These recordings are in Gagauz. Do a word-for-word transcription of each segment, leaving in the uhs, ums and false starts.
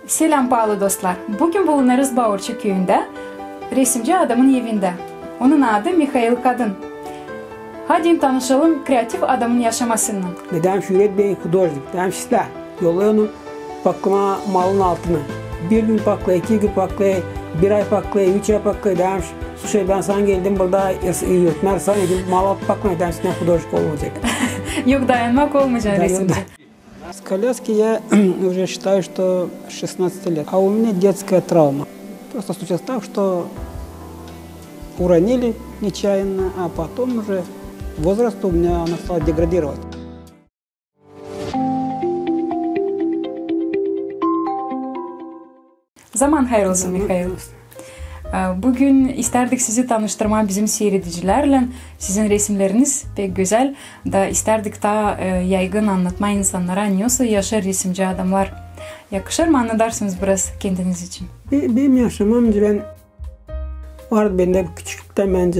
Selam, paalı dostlar! Büün bulunêrız Baurçu küüyündä, resimci adamın evindä. Onun adı Mihail Kadın. Hadi tanışalım kreativ adamın yaşamasınnan. Dedäm Şüüret bey hudožnik, dedäm islää. Yollêêr onu paklamaa malın altını. Bir gün paklêêr, iki gün paklêêr, bir ay paklêêr, üç ay paklêêr. Dedäm, слушай, bän sana geldim burada, ötmär sana, mal alıp paklama, dedäm, sän hudožnik olmayacek. Yok, dayanmak olmayacek resimci. С коляски я уже считаю, что с шестнадцати лет. А у меня детская травма. Просто случилось так, что уронили нечаянно, а потом уже возраст у меня, она стала деградировать. Zaman hayır olsun, Mihail. Büün istärdik sizi tanıştırmaa bizim siiredicilärlän. Sizin resimneriniz pek gözäl. Da istärdik taa yayğın annatmaa insannara, ne nasıl yaşêêr resimci adamnar. Yakışêr mı annadarsınız biraz kendiniz için? Benim yaşamam, bän vardı bendä küçüklüktän, bän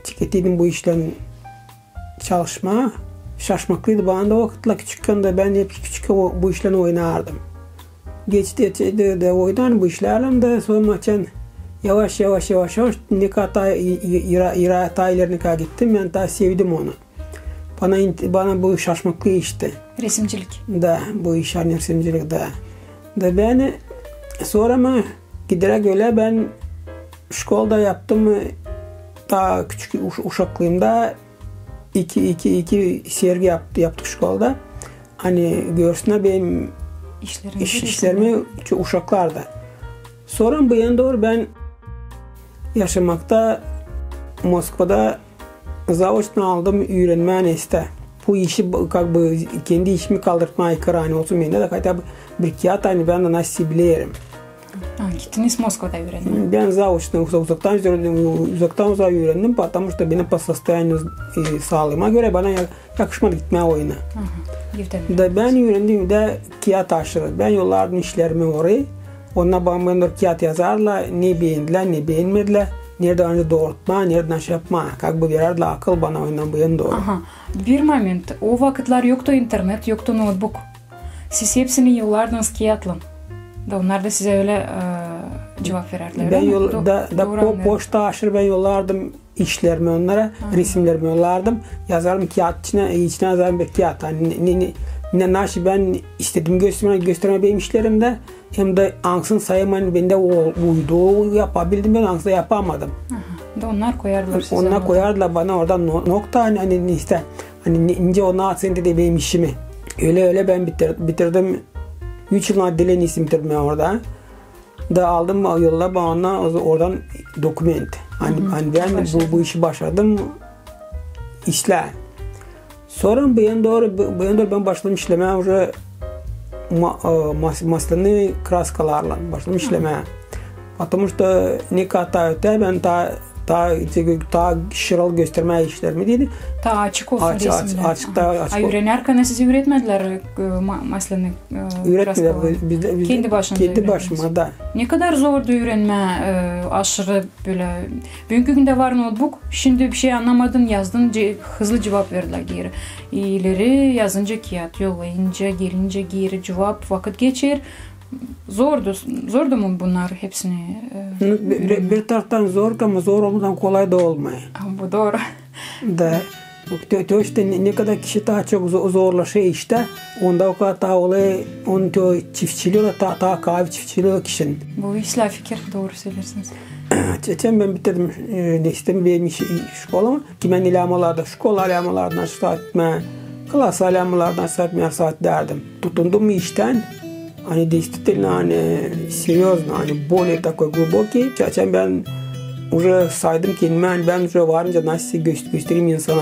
çekettiydim bu işlän çalışmaa. Şaşmaklıydı bana da o vakıtlar, küçükkän dä bän hep küçükkän bu işlän oynardım. Geçti, geçti dä oynardım bu işlärlän dä, sora açan yavaş, yavaş, yavaş, yavaş, ne kadar taa ileri, ne kadar gittim, bän taa sevdim onu. Bana, bana bu şaşmaklı işti. Resimcilik. Da, bu iş, ani resimcilik da. Da bän sora mı giderek ölä bän şkolada yaptım, taa küçük uşaklıımda iki, iki, iki sergi yaptık şkolada. Ani görsünnär benim işlerimi uşaklar da. Sora bu yana dooru bän yaşamakta Moskvada zaoçno aldım üürenmää nestä. Bu işi, как бы, kendi işimi kaldırtmaa aykırı, ani olsun bendä dä хотя бы bir kiyat, ani bän dä nasıl bilerim. Gittiniz Moskvada üürenmää? Bän zaoçno, uzaktan, uzaktan uzaa üürendim, потому что benim по состоянию, saalııma görä bana yakışmadı gitmää oyuna. Da bän üürendim dä kiyat aşırı. Bän yollardım işlerimi orayı. Onnar bana kiyat yazardılar, ne beendilär, ne beenmedilär. Neredä annaa doorutmaa, neredä annaa şey yapmaa. Как бы verärdilär akıl bana ondan bu yana dooru. Bir moment. O vakıtlar yoktu internet, yoktu noutbuk. Siz hepsini yollardınız kiyatlan. Da onnar da sizä ölä cuvap verärdilär, ölä mi? Da poşta aşırı bän yollardım işlerimi onnara, resimnerimi yollardım. Yazardım kiyat içinä, içinä yazardım bir kiyat. Ani ne, ne, ne, nasıl bän istedim göstermää, göstermää benim işlerimdä. Hem dä angısını sayêrım, ani bendä uydu, yapabildim, bän angısını yapamadım. Da onnar koyardılar sizä. Onnar koyardılar bana orada nokta, ani nestä, ani nicä onnar ocenit eder benim işimi. Ölä, ölä bän bitirdim. Üç yılın отделениесini bitirdim bän orada. Da aldım, yollardılar bana oradan dokument. Ani bän bu işi başardım islää. Sora bu yana dooru, bu yana dooru bän başladım işlemää уже maslänä kraskalarlan başladım işlemää. Потому что ne kadar taa ötää, bän taa, taa şıralı göstermää işlerimi deyni. Taa açık olsun resimdä. Açık, taa açık. A üürenärkän sizä üüretmedilär maslänä kraskalarlan? Kendi başınıza üüretmediniz? Kendi başıma, da. Ne kadar zordu üürenmää aşırı bölä. Büünkü gündä var noutbuk, şindi bir şey annamadın, yazdın, hızlı cuvap verdilär geeri. İleri yazınca kiyat, yollayınca, gelincä geeri cuvap, vakıt geçer. Zordu, zordu mu bunnar hepsini üürenmää? Bir taraftan zor, ama zor olmadan kolay da olmêêr. Bu dooru. Da. Точно, ne kadar kişi taa çok zorlaşêr iştä, onda o kadar taa olêr, onun çiftçilii taa kaavi çiftçilii o kişinin. Bu islää fikir, dooru söleersiniz. Çeçen bän bitirdim, nestä, benim şkolamı, ki bän iläämalarda, şkola iläämalardan saat etmää, klas iläämalardan saat etmää, saat etärdim. Tutundum iştän, ani действительно, ani серьёзно, ani более такой глубокий. Açan bän уже saydım kendimi, ani bän уже varınca nasıl göstereyim insana.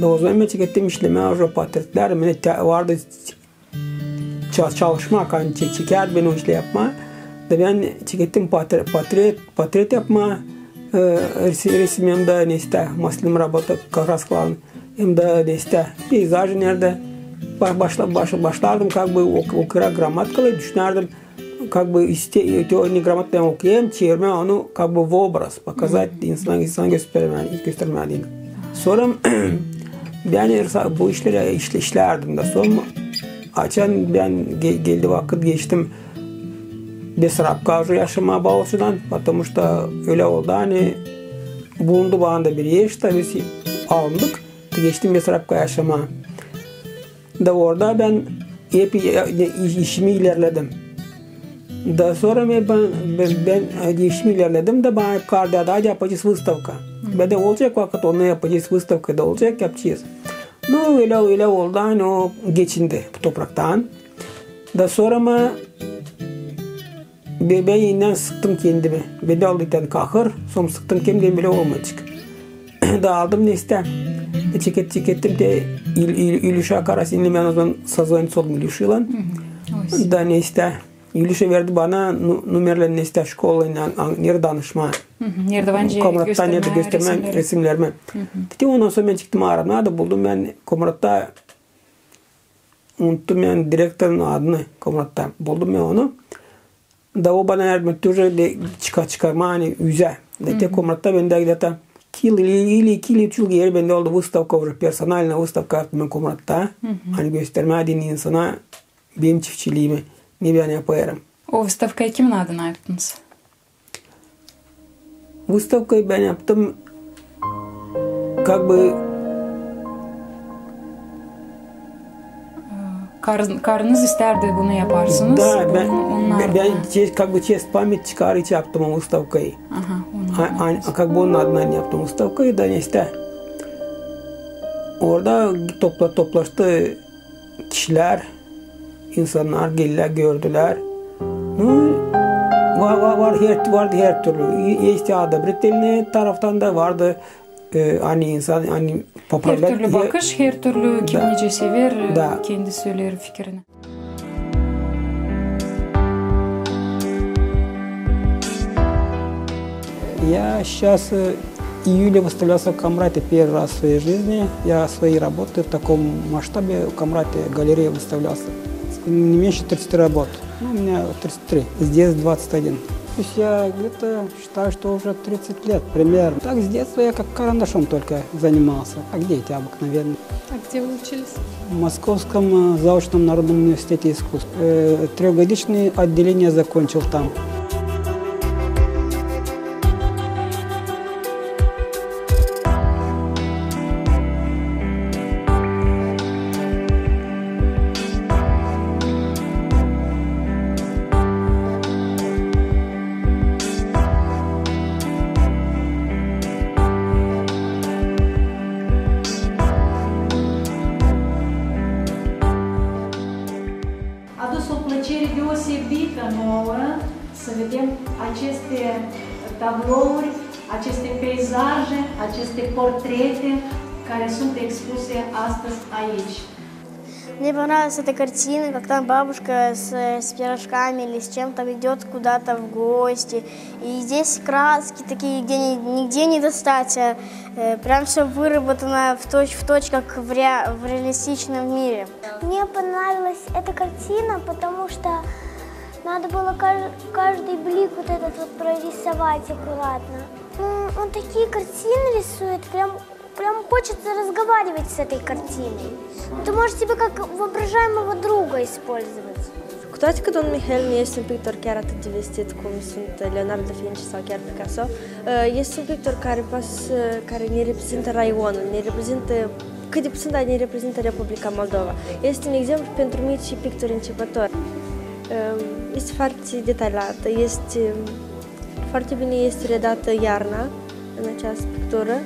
Da ozaman bän çekettim işlemää уже portretlär, bendä vardı çalışmak, ani çekärdi bän o işleri yapmaa. Da bän çekettim portret, portret yapmaa, resim hem dä nestä, maslänä работа, kraskalarlan. Hem dä nestä peyzaj neredä. Başlardım как бы okuyêr grammatikaları, düşünärdim как бы ne grammatikayı okuyêrım, çevirmää onu как бы в образ, показать insana, insana göstermää deyni. Sora bän bu işleri işlärdim da. Sora açan bän geldi vakıt, geçtim Besarabka yaşamaa Balaçıdan, потому что ölä oldu, ani bulundu bana da bir er, işte biz alındık, geçtim Besarabka yaşamaa. Da orada bän hep i-, i-, işimi ilerledim. Da sora bän, bän, bän, e, işimi ilerledim da bana hep kardı, "Hadi yapacez vıstavka." Bän dä, "Olacek vakıt, onu yapacez, vıstavka da olacek, yapacez." Nu, ölä, ölä oldu, ani o geçindi bu topraktan. Da sora mı bän, bän enä sıktım kendimi. Bän dä aldım bir dane kahır, sora sıktım kendimi, bölä olmayacek. Da aldım, neysä. E, çeket-, çekettim te İl-, İl-, İlüşa Karasinlän, bän o zaman sozvonitsa oldum İlüşaylan. Da neysä. İlüşa verdi bana nu-, numerlerini, neysä, şkola, neredä danışmaa. Neredä göstermää resimlerimi. Te ondan sora bän çıktım aramnaa da buldum bän Komratta, unuttum bän direktorun adını Komratta. Buldum bän onu. Da o bana yardım etti уже de çıka-, çıkarmaa, ani üzä. Da te Komratta bän dä где-то iki yıl ili, ili iki yıl, üç yıl geeri bän dä oldu vıstavka, уже персональная vıstavka yaptım bän Komratta. Ani göstermää insana benim çiftçiliimi, ne bän yapêrım. O vıstavkayı kimin adına yaptınız? Vıstavkayı bän yaptım, как бы, Karınız istärdi bunu yaparsınız. Da, bän, bän, как бы, в честь памяти Карыча yaptım o vıstavkayı. Aha, onun adına. Как бы onun adına yaptım vıstavkayı da, neysä. Orada topla-, toplaştı kişilär, insannar geldilär, gördülär. Nu, var, var, var, her, vardı her türlü. Есть одобрительный taraftan da vardı, e, ani insan, ani поправлять. Her türlü bakış, her türlü kim nicä sever, e, kendi söleer fikirini. Я сейчас, э, в июле выставлялся в Комрате первый раз в своей жизни. Я свои работы в таком масштабе в Комрате галерее выставлялся. Не меньше тридцати работ. Ну, у меня тридцать три. Здесь двадцать один. То есть я где-то считаю, что уже тридцать лет примерно. Так, с детства я как карандашом только занимался. А где эти обыкновенные? А где вы учились? В Московском, э, заочном народном университете искусств. Э, трёхгодичное отделение закончил там. Adus o plăcere deosebită nouă să vedem aceste tablouri, aceste peisaje, aceste portrete care sunt expuse astăzi aici. Мне понравилась эта картина, как там бабушка с, с пирожками или с чем там идёт куда-то в гости. И здесь краски такие, где ни-, нигде не достать, а, э, прям всё выработано в точь в точь, как в ре-, в реалистичном мире. Мне понравилась эта картина, потому что надо было каж-, каждый блик вот этот вот прорисовать аккуратно. Ну, он такие картины рисует, прям, прям хочется разговаривать с этой картиной. Ну, ты можешь себя как воображаемого друга использовать. Cu toate că domnul Mihail nu este un pictor chiar atât de vestit cum sunt Leonardo da Vinci sau chiar Picasso, ă, este un pictor care poate să, care ne reprezintă raionul, ne reprezintă, cât de puțin, dar ne reprezintă Republica Moldova. Este un exemplu pentru mici pictori începători. Ă, este foarte detaliată, este foarte bine este redată iarna în această pictură.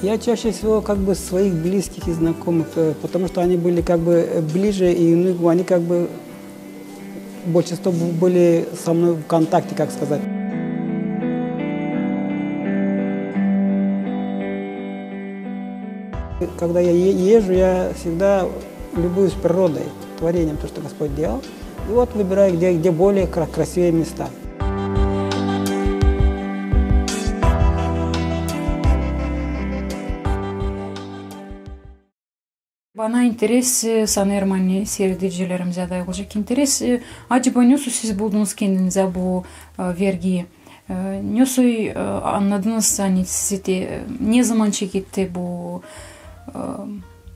Я чаще всего как бы своих близких и знакомых, э, потому что они были как бы, э, ближе, и, ну, они как бы большинство бу-, были со мной в контакте, как сказать. Когда я е-, езжу, я всегда любуюсь природой, творением, то, что Господь делал. И вот выбираю, где, где более кра-, красивые места. Bana interes, e, sanêrım, ani siiredicilerimizdä dä olacek interes, e, acaba nesoy siz buldunuz kendinizä bu, e, vergiyi? E, nesoy, e, annadınız, ani sizi te, e, nezaman çeketti bu, e,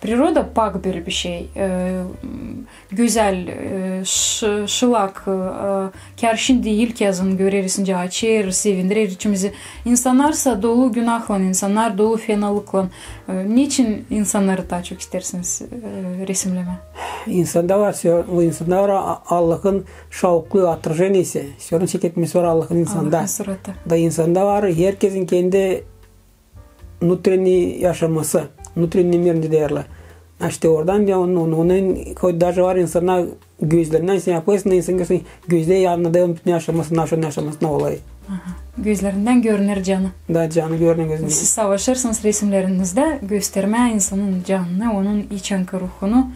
Priroda pak bir bir şey. E, gözäl, e, şı-, şılak, e, kär şindi ilk yazın göreriz, nicä açêr, sevindirer içimizi. İnsannar sa dolu günahlan, insannar dolu fenalıklan. E, neçin insannarı taa çok isteersiniz, e, resimlemää? İnsanda var, sö-, bu insanda var A-, Allahın şauklu отражение, sora çeketmesi var Allahın insanda. Allahın suratı. Da insanda var, herkezin kendi внутренний yaşaması, внутренний мир deerlär. İştä oradan da onun, onun, onun, hoş даже var insannar gözlerindän sen yapêrsın, insan görsün, gözleri yanında da onun bütün yaşamasını, yaşamasını olêr. Aha. Gözlerindän görüner canı. Da, canı görüner gözündän. Siz savaşêrsınız resimlerinizdä göstermää insanın canını, onun içänkı ruhunu,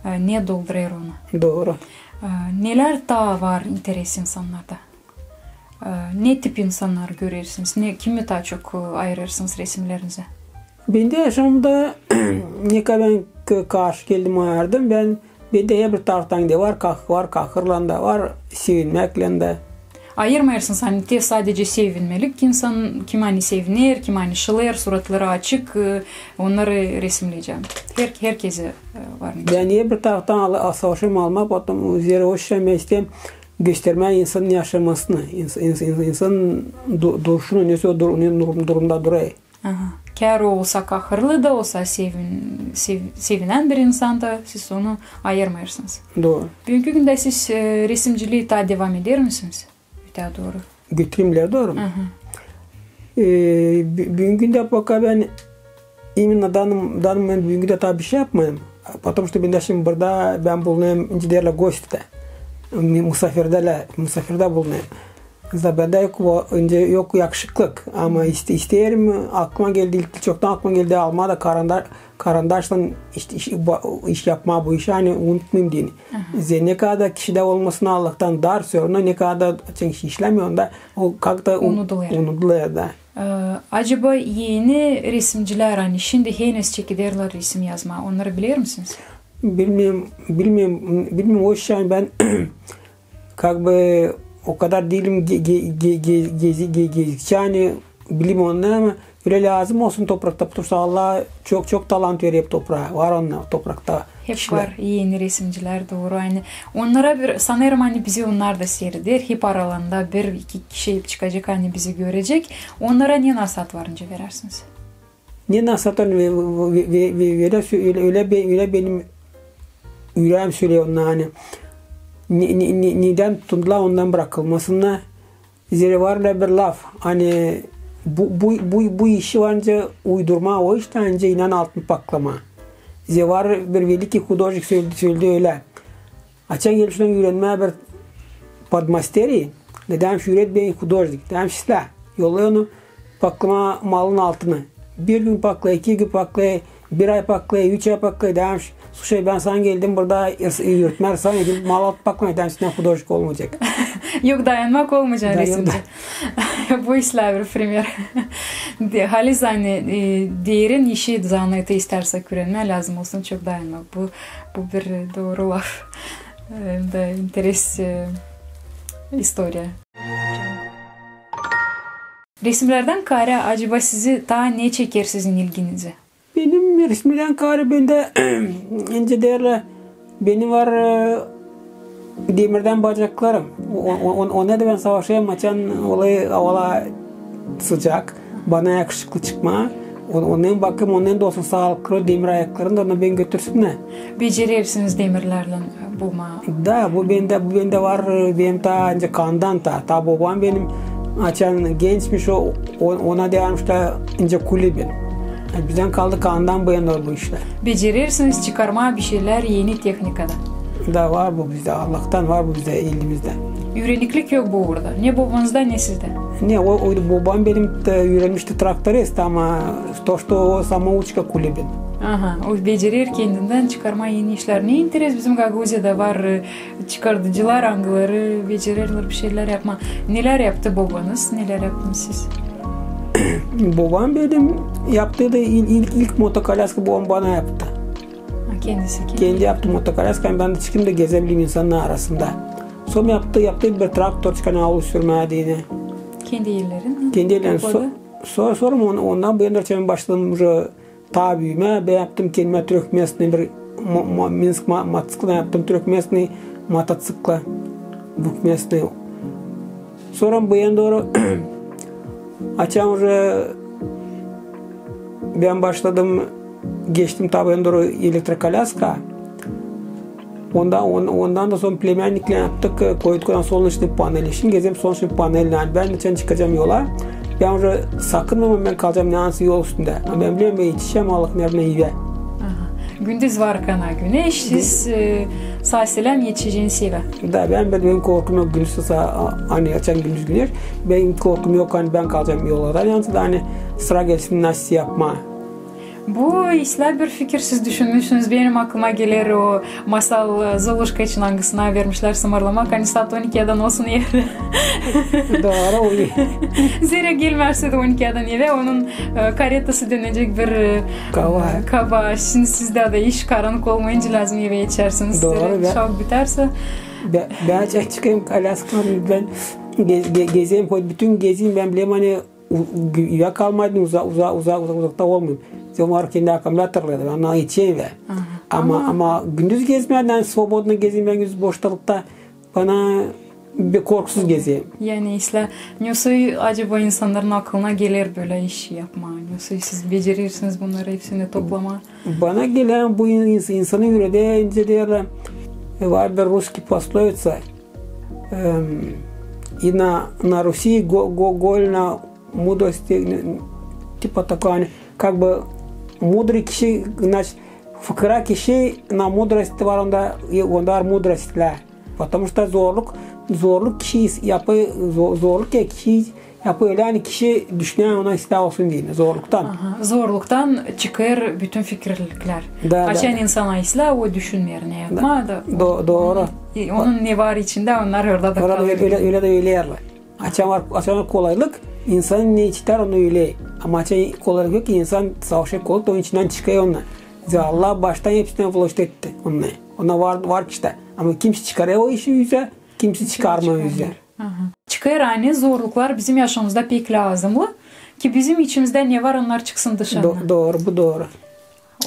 e, ne doldurêr onu. Dooru. E, nelär taa var interes insannarda? E, ne tip insannar görersiniz? Ne, kimi taa çok, e, ayırêrsınız resimlerinizä? Bendä yaşamda ne kadar bän k-, karşı geldim, ayırdım. Bän, bendä herbir taraftan da var, kah-, var kahırlan da, var sevinmäklän dä. Ayırmêêrsınız, ani te sadece sevinmelik insan, kim ani seviner, kim ani şılêêr, suratları açık, e, onnarı resimleyecäm. Her-, herkezi, e, var ne. Bän herbir taraftan al-, savaşêrım almaa, potam üzeri o işä bän isteerim göstermää insanın yaşamasını, ins-, ins-, ins-, insanın du-, duruşunu, nesoy dur-, ne durum-, durumda durêr. Aha. Kär o olsa kahırlı da olsa, sevin-, sev-, sevinän bir insan da, siz onu ayırmêêrsınız. Dooru. Büünkü gündä siz, e, resimcilii taa devam edermisiniz? Ötää dooru. Götüreyim ileri dooru mu? Aha. E, bü-, büünkü gündä пока bän именно данный, данный момент büünkü gündä taa bişey yapmêêrım. Потому что bän dä şindi burada, bän bulunêrım, nicä deerlär, гости-дä. Mı-, musafirdä, musafirdä bulunêrım. Za bendä yok, o, nicä yok yakışıklık. Ama iste-, isteerim, aklıma geldi, ilk çoktan aklıma geldi almaa da karanda-, karandaşlan iş, iş, ba-, iş yapmaa bu işi, ani unutmayım deyni. Aha. Zerä ne kadar kişidä olmasın Allahtan dar, sora ne kadar çünkü işlämeer, onda o как-то u-, unudulêr. Unudulêr da. E, acaba eni resimcilär, ani şindi henüz çekederlär resim yazmaa, onnarı bilermisiniz? Bilmeerim, bilmeerim, bilmeerim, o işi bän как бы o kadar diilim ge-, ge-, ge-, ge-, gezi-, ge-, gezikçi, ani bilmeerim onnarı, ama ölä lääzım olsun toprakta, потому что Allah çok, çok talant verer topraa, var onnar toprakta. Hep kişilär. Var eni resimcilär, dooru, ani onnara bir, sanêrım, ani bizi onnar da siireder, hep aralarında bir-iki kişi hep çıkacek, ani bizi görecek. Onnara ne nasaat var nicä verärsiniz? Ne nasaat var, ve-, ve-, ve-, ve-, ölä sö-, ölä, ölä be-, ölä benim üreem söleer onnara, ani ne, ne, ne, nedän tutundular, ondan brakılmasınnar. Zerä var ölä bir laf, ani bu, bu, bu, bu işi var nicä uydurmaa, o iştä nicä inan altını paklamaa. Zerä var bir великий художник söl-, söledi ölä. Açan gelir şuradan üürenmää bir подмастерье, deermiş, üüret beni художник, deermiş, islää. Yollêêr onu paklamaa malın altını. Bir gün paklêêr, iki gün paklêêr, bir ay paklêêr, üç ay paklêêr, deermiş, слушай, bän sana geldim burada üüretmää, sana geldim mal altını paklamaa, deermiş, sän художник olmayacek. Yok dayanmak, olmayacek resimci. Bu islää bir primer. De, halizdän, e, deerin işi, zanaatı istärsä üürenmää, lääzım olsun çok dayanmak. Bu, bu bir, e, dooru laf. E, hem dä interes, e, istoriya. Resimnerdän kaarä, acaba sizi taa ne çeker sizin ilginizi? Benim resimnerdän kaarä bendä, nicä deerlär, benim var, e, demirdän bacaklarım. O, o, on-, onnar da bän savaşêrım, açan olêr avalar sıcak, bana yakışıklı çıkmaa. On-, onnar bakêrım, onnar da olsun saalıklı demir ayaklarım da, onu bän götürsün dä. Becerersiniz demirlärlän bulmaa. Da, bu bendä, bu bendä var, e, benim taa nicä kandan taa. Taa bobam benim, açan gençmiş o, o, ona deermiş taa nicä Kulibin. Bizdän kaldı kandan bu, ennär bu işlär. Becerersiniz çıkarmaa bir şeylär eni tehnikada. Da var bu bizdä, Allahtan var bu bizdä, elimizdä. Üüreniklik yok bu uurda. Ne bobanızda, ne sizdä. Ne, o, o bobam benim tä üürenmişti traktorist, ama то, что o самоучка Kulibin. Aha, o becerer kendindän çıkarmaa eni işlär. Ne interes, bizim Gagauziyada var, e, çıkardıcılar, angıları becererlär bir şeylär yapmaa. Nelär yaptı bobanız, nelär yaptınız siz? Bobam benim yaptıydı il-, ilk, ilk motokolyaska bobam bana yaptı. Ha, kendisi, kendi. Kendi yaptı motokolyaska, ani bän dä çıkayım da gezebileyim insannar arasında. Sora yaptı, yaptı bir traktorçik, ani aul sürmää deyni. Kendi ellerin mi? Kendi ellerin. Topladı. So-, sora, sora on-, ondan bu yana bän başladım уже taa büümää, bän yaptım kendimä tröhmestnıy bir mo-, mo-, Minsk ma-, mototsikl yaptım, tröhmestnıy mototsikl, двухместный. Sora bu yana dooru açan уже bän başladım, geçtim taa bu yana dooru elektrokolyaska. Ondan, on-, ondan da sora plemänniklär yaptık, e, koyduk ona солнечный панель. Şindi gezerim солнечный панель, ani bän açan çıkacam yola, bän уже sakınmêêrım, bän kalacam neysä yol üstündä. Ama bän bilerim, bän etişerim Allahın emrindän evä. Aha. Gündüz var kana güneş, siz, e, saa-selem etişeceniz evä. Da, bän, bän, bän korkum yok gündüz, sa-, a-, ani açan gündüz güneş, bän korkum yok, ani bän kalacam yoldan, yalnız da, ani sıra gelsin nasıl yapmaa. Bu islää bir fikir siz düşünmüşsünüz. Benim aklıma geler o masal, e, Zoluşka için, angısına vermişlär sımarlamak, ani saat on iki adan olsun evdä. Dooru, o. Zerä gelmäzsä dä on iki adan evä, onun, e, karetası dönecek bir, e, kaba. Kaba. Şindi sizdä dä iş karannık olmayınca lääzım evä etişersiniz. Dooru, zerä bän, şov bitersä. Bän, bän açan çıkêrım kolyaskaylan, bän ge-, ge-, gezerim, hoy bütün gezeyim, bän bilerim, ani u-, u-, evä kalmayım, uza-, uza-, uza-, uza-, uzakta olmayım. Zerä var kendi akkumulyatorları, onnar için evä. Aha. Ama, ama, ama gündüz gezmää, ani свободно gezerim bän gündüz boşlukta, bana bir korkusuz gezerim. Yani islää, nesoy acaba insannarın aklına geler bölä iş yapmaa? Nesoy siz becerersiniz bunnarı hepsini toplamaa? Bana geler, bu ins-, insanın üreedä, nicä deerlär, var bir русский пословица, эм, и на, на Руси го-, го-, голь на мудрости, н-, н-, типа такой, ani, как бы, мудрый kişi, значит, fıkıra kişinin mudrosti var, onda, e, onda var mudrost islää. Потому что zorluk, zorluk kişi is-, yapêr, zo-, zorluk ya kişi yapêr ölä, ani kişi düşüner, ona islää olsun deyni, zorluktan. Aha, zorluktan çıkêr bütün fikirliklär. Da, da. Açan insana islää, o düşünmeer ne yapmaa da. Do-, dooru. E, onun ne var içindä, onnar orada da kalêr. Ölä, ölä dä öleerlär. Açan var, açan var kolaylık, insan ne isteer, onu öleer. Ama açan kolaylık yok, insan savaşêr kolaylıklan, onun içindän çıkêr onnar. Zerä Allah baştan hepsini вложить etti onnar. Onnar var, var kişidä. Ama kimisi çıkarêr o işi üzä, kimisi çıkarmêêr üzä. Aha. Çıkêr, ani zorluklar bizim yaşamamızda pek lääzımnı, ki bizim içimizdä ne var, onnar çıksın dışarına. Do-, dooru, bu dooru.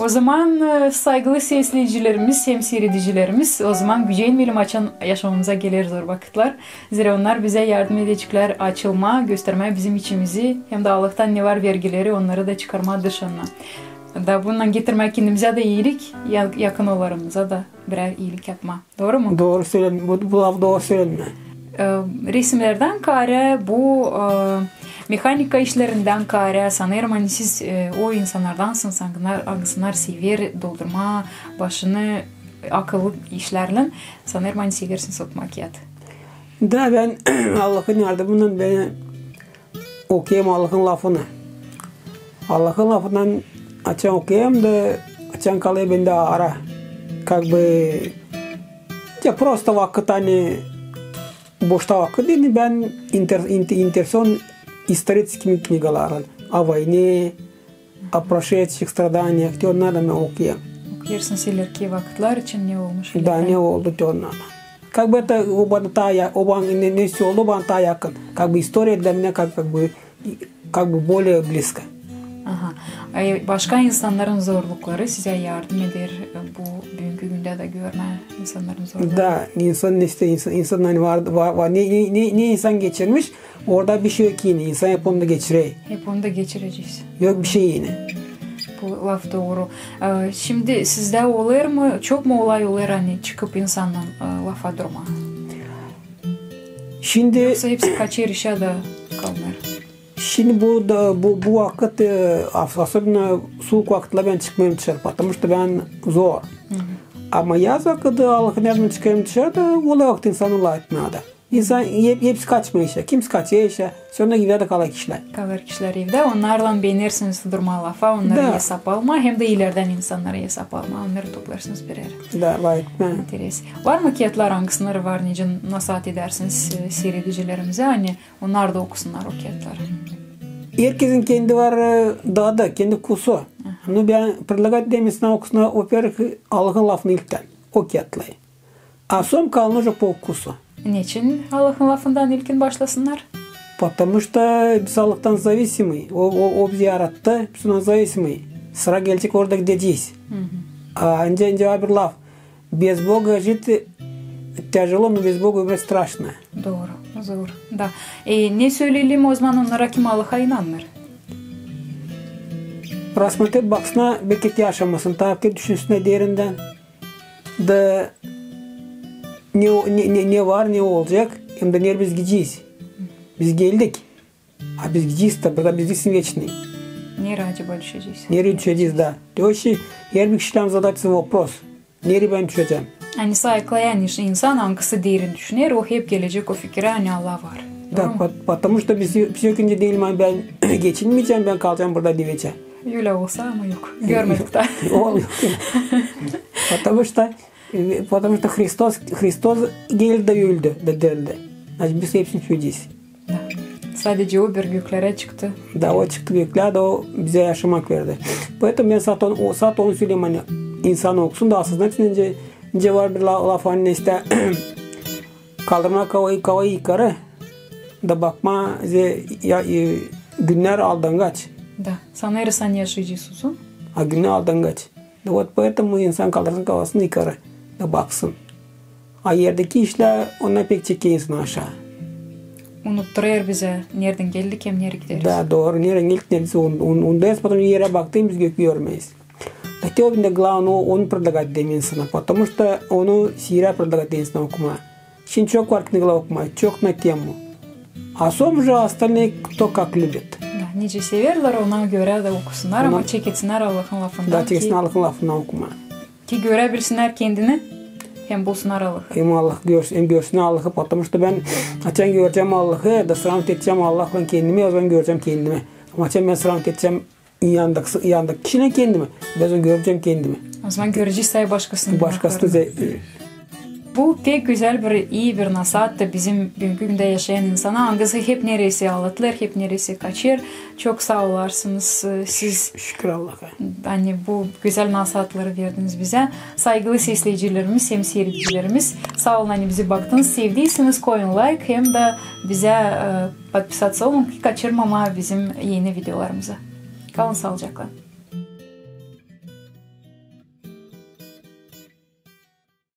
O zaman, e, saygılı sesleyicilerimiz hem siiredicilerimiz, o zaman gücenmeyelim, açan yaşamamıza geler zor vakıtlar. Zerä onnar bizä yardım edeceklär açılmaa, göstermää bizim içimizi, hem dä Allahtan ne var vergileri, onnarı da çıkarmaa dışarına. Da bununnan getirmää kendimizä dä iilik, ya-, yakın olanlarımıza da birär iilik yapmaa. Dooru mu? Dooru söledim. Bu, bu laf dooru söledim. E, resimnerdän kaarä, bu, e, mehanika işlerindän kaarä, sanêrım, ani siz, e, o insannardansınız, angılar, angısınnar sever doldurmaa başını akıllı işlärlän, sanêrım, ani seversiniz okumaa kiyat. Da, bän Allahın yardımınnan bän okuyêrım Allahın lafını. Allahın lafından açan okuyêrım da açan kalêr bendä ara. Как бы, ya просто vakıt, ani boşta vakıt, deyni bän интер-, инт-, интересуюсь историческими книгаларlan. О войне, о прошедших страданиях, te onnarı bän okuyêrım. Okuyêrsınız ilerki vakıtlar için ne olmuş. Da, ne oldu te onnarı. Как бы это, o bana taa ya-, o bana ne, ne oldu, bana taa yakın. Как бы история для меня как, как бы, как бы более близко. Aha. E, başka insannarın zorlukları sizä yardım eder, e, bu büünkü gündä dä görmää insannarın zorlukları. Da, insan ne isteer, insan, insan, ani var, var, var, ne, ne, ne, ne insan geçirmiş, orada bir şey yok yine, insan hep onu da geçirer. Hep onu da geçirecez. Yok bir şey yine. Bu laf dooru. E, şindi sizdä olêr mı, çok mu olay olêr, ani çıkıp insannan, e, lafa durmaa? Şindi... Yoksa hepsi kaçêr işä da kalêr? Şindi bu da, bu, bu vakıt, e, ос-, особенно suuk vakıtlar bän çıkmêêrım dışarı, потому что bän zor. Ama yaz vakıtı Allahın yardımı çıkêrım dışarı da, olêr vakıt insanı lafetmää da. İnsan hep-, hepsi kaçmêêr işä, kimisi kaçêr işä, sora evdä dä kalêr kişilär. Kalêr kişilär evdä, onnarlan beenersiniz durmaa lafa, onnarı esap almaa, hem dä ileerdän insannarı esap almaa, onnarı toplarsınız birär. Da, lafetmää. İnteres. Var mı kiyatlar, angısınarı var nicä nasaat edärsiniz, e, siiredicilerimizä, ani onnar da okusunnar o kiyatları? Herkezin kendi var, e, dadı, kendi kusu. Aha. Nu, bän предлагать ederim, insannar okusunnar, во-первых, Allahın lafını ilktän, o kiyatları. А сом kalın уже по вкусу. Neçin Allahın lafından ilkin başlasınnar? Потому что biz Allahtan зависимый. O, o, o bizi yarattı, biz ondan зависимый. sıra gelecek, orada gidecez. Hı hı. A, ancak, ancak var bir laf. Без Бога жить тяжело, но без Бога умирать страшно. Dooru, zor. Da. E, ne söleyelim o zaman onnara, kim Allaha inanmêêr? Рассмотреть, baksınnar, belki te yaşamasın, tabii ki düşünsünnar derindän. Da ne, ne, ne, ne var, ne olacek, hem dä nereyi biz gidecez. Biz geldik. A biz gidecez dä, burada biz diil вечный. Nereyi acaba düşecez? Nereyi düşecez, da. Te o şey, herbir kişilän задать себе вопрос. Nereyi bän düşecäm? Ani sayıklayan insan, angısı derin düşüner, o hep gelecek o fikirä, ani Allah var. Da, по-, потому что biz, biz yok ince deyelim, ani bän geçinmeyecäm, bän kalacam burada diil вечный. Ölä olsa, ama yok. Görmedik dä. Ol-, yok. Потому что, e, потому что Hristos, Hristos geldi dä öldü, da dirildi. Значит, biz hepsini düşecez. Da. Sadece o bir göklerä çıktı. Da, o çıktı göklerdä, o bizä yaşamak verdi. Поэтому bän saat on, o saat onu söleerim, ani insan okusun da, aslında nicä, nicä var bir la-, laf, ani istää kaldırmaa kafayı, kafayı yukarı, da bakmaa, ze-, ya, e, günnär aldangaç. Da. Sanêrsın, ani yaşayacez uzun. A günnär aldangaç. Da вот поэтому insan kaldırsın kafasını yukarı, da baksın. A erdeki işlär, onnar pek çeker insanı aşaa. Unutturêr bizä, neredän geldik hem nereyi gideriz. Da, dooru, neredän geldik, nereyi biz un-, un-, unudarız, потом erä baktın, biz gökü görmeeriz. Da te o bendä главный, o, onu предлагать ederim insana, потому что onu siirä предлагать ederim insana okumaa. Şindi çok var knigalar okumaa, çok на тему. А сам уже остальные кто как любит. Da, nicä severlär, ona görä dä okusunnar, ama çeketsinnär Allahın lafından. Da, çeketsinnär Allahın lafından okumaa. Ki göräbilsinnär kendini, hem bulsunnar Allahı. Hem Allah görsün, hem görsünnär Allahı, потому что bän açan görecäm Allahı, da сравнивать edecäm Allahlan kendimi, o zaman görecäm kendimi. Ama açan bän сравнивать edecäm yandaki, yandaki kişilän kendimi, bän o zaman görecäm kendimi. O zaman görecez başkasını. Başkasını. Bu pek gözäl bir, ii bir nasaat da bizim büünkü gündä yaşayan insana, angısı hep nereysä aldatılêr, hep nereysä kaçêr. Çok saa olarsınız, e, siz. Şükür Allaha. Ani bu gözäl nasaatları verdiniz bizä. Saygılı sesleyicilerimiz hem siiredicilerimiz, saa olun, ani bizi baktınız. Sevdiyseniz, koyun layk hem dä bizä, e, подписаться olun, ki kaçırmamaa bizim eni videolarımızı. Kalın saalıcaklan.